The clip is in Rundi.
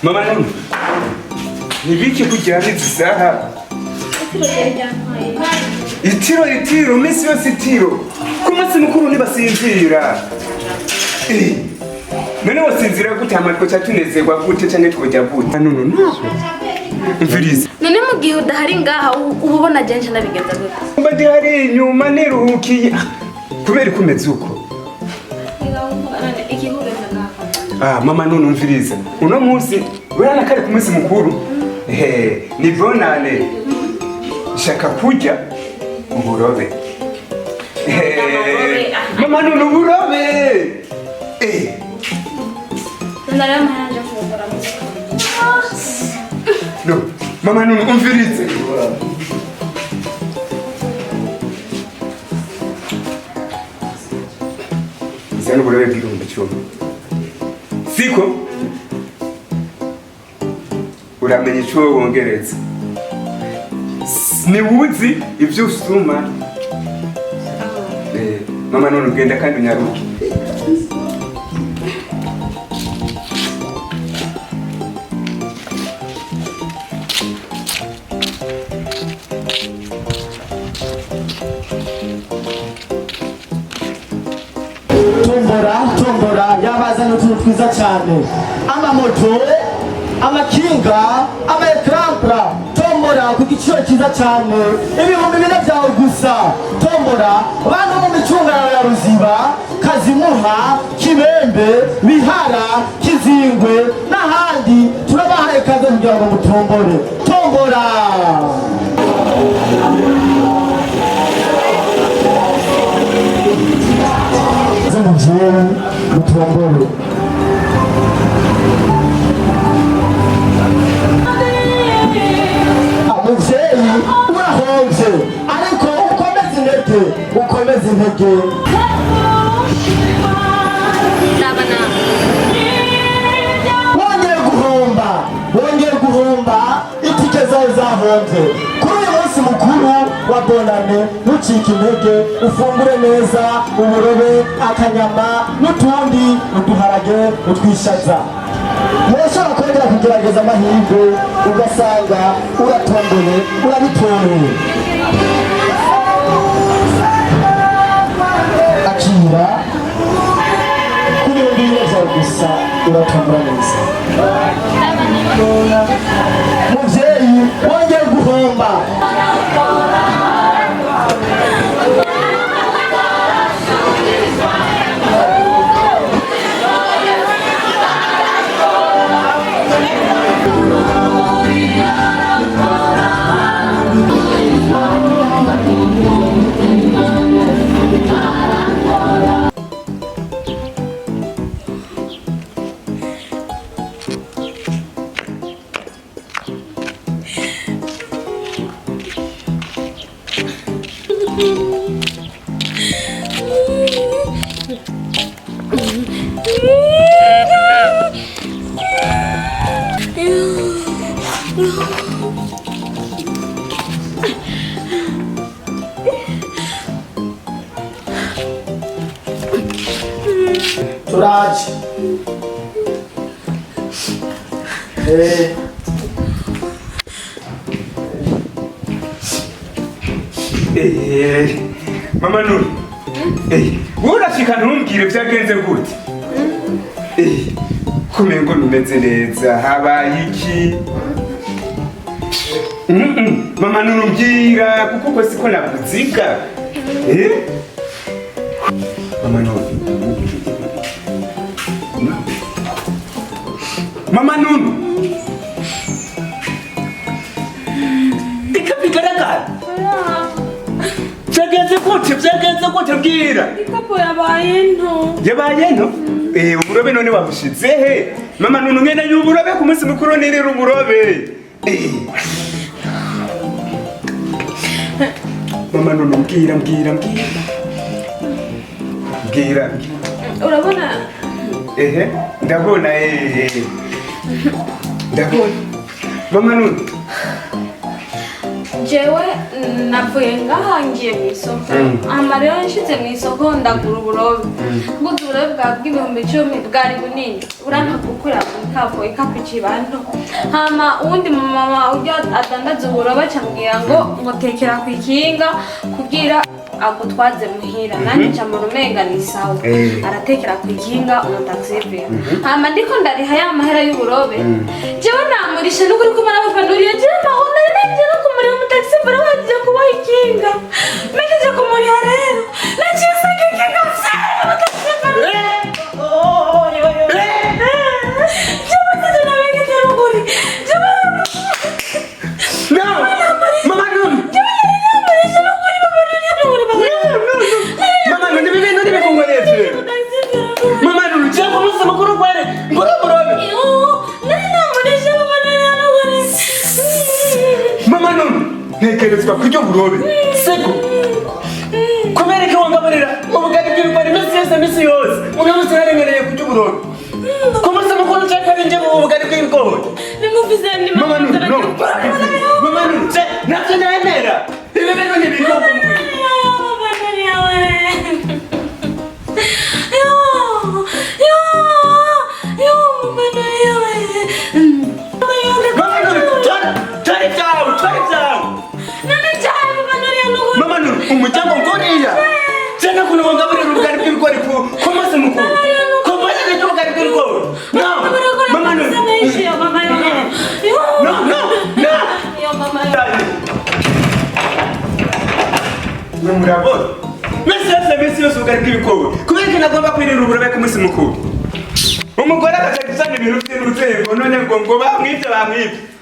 Mama nunu, nibiki kujyana izi saha? Itiro ryari ryantwaye. Itiro, itiro, iminsi yose itiro. Ku munsi mukuru ntibasinzira. None wosinzira gute? Hama twoca tunezerwa gute canke twojya gute? Nunu, ntabwo mviriza. None mu gihe udahari ngaha, uba ubona jenje ndabigenza gute? Mba ndi hari inyuma niruhukiye. Ah, kubera ko umeze uko. Ikikugenza ngaha? Ah, mama nunu, mviriza, uno munsi urana kare ku munsi mukuru. Ni bonane, shaka kurya uburobe. Mama nunu, uburobe. None rero mpanje kugura mu No, mama nunu, umvirize. Zana uburobe bw'10,000, siko? Uramenya ico wongereza, niwuzi ivyo usuma. Mama none ugenda kandi unyaruke. Tombora, tombora yabazana utuntu twiza cyane: amamoto, amakinga, ama écran plat. Tombora ku giciro cyiza cyane, 4000 byawe gusa. Tombora bantu mu micungararo ya Ruziba, Kazimuha, Kibembe, Bihara, Kizingwe n'ahandi, turabahaye ikaze kugira ngo mutombore. Tombora. Muvyeyi, mutombore. Muvyeyi, urahomvye, ariko ukomeze intege, ukomeze intege. Naba nawe. Wongeye guhomba, wongeye guhomba, itike zawe zahomvye. Kuri uyu munsi mukuru wa bonane, ntucike intege, ufungure neza uburobe, akanyama n'utundi, uduharage, utwishaza. Murashobora kongera kugerageza amahirwe, ugasanga uratomboye, urabitoye. Akira ku 4000 byawe gusa, uratombora neza. Muvyeyi, wongeye guhomba. Turaje. Mama Nuru, wowe urashika ntumbwire vyagenze gute? Kumengo numeze neza, habaye iki? Mama Nuru, mbwira, kuko uko siko nakuziga. Mama Nuru. Mama Nuru. Ika bigaragara. Vyagenze gute? Vyagenze gute? Mbwira. Ikapo yabaye nto. Yabaye nto? Uburobe none wabushize he? Mama Nunu, ngena y'uburobe ku munsi mukuru, nirira uburobe. Mama Nunu, mbwira, mbwira, mbwira. Mbwira. Urabona? Ehe, ndabona eh. Ndabona. Mama Nunu. Jewe navuye ngaha ngiye mu isoko. Hama rero nshitse mu isoko ndagura uburobe. Nguze uburobe bwa bw'ibihumbi 10, bwari bunini, urampa gukora mu ikapu iciba nto. Hama uwundi mama urya adandaza uburobe acambwira ngo tekera ku ikinga kugira agutwaze muhira, nanjye nca mu rumenga ni sawa. Aratekera ku ikinga umutaxi. Hama ndiko ndariha ya mahera y'uburobe, jewe namurishe n'ukuri kumwe n'abapanuriye. Jewe mahona nagiye no kumuriha, umutaxi wagiye kubaha ikinga. Mejeje kumuriha rero naciye nsanga ikinga vyera umutaxi. Jewe sinzi nabigize n'ukuri jewe. No, mama Nunu. Jewe nari namurishe n'ukuri, bapanuriye n'ukuri. Mama Nunu, ibi bintu ntibikunkoreze. Mama Nunu, cyangwa umunsi mukuru kwere ngura uburobe. Nari namurishe, bapanuriye n'ukuri. Mama Nunu, ntekerezwa kurya uburobe siko kubera ko wangaburira ubugari bw'ibigori iminsi yose, iminsi yose. Uno munsi narengereye kurya uburobe ku munsi mukuru, cyangwa binjye mu bugari bw'ibigori. Nimufise ndi. Mama Nunu, no, mama Nunu, nabyo nemera, ibi bintu ntibikorwa mu. Mama Nunu, tora ibyawe, tora ibyawe. Mama Nunu, umuryango nguriya cyane ukuntu wangaburira ubugari bw'ibigori ku munsi mukuru, ku munsi kurya ubugari bw'ibigori. No, mama Nunu, no, no, no. Mwe murabona minsi yose, minsi yose ubugari bw'ibigori, kubera ko nagomba kwirira uburobe ku munsi mukuru, umugore agaca gusana ibintu by'urwego, none ngo bamwibye, bamwibye.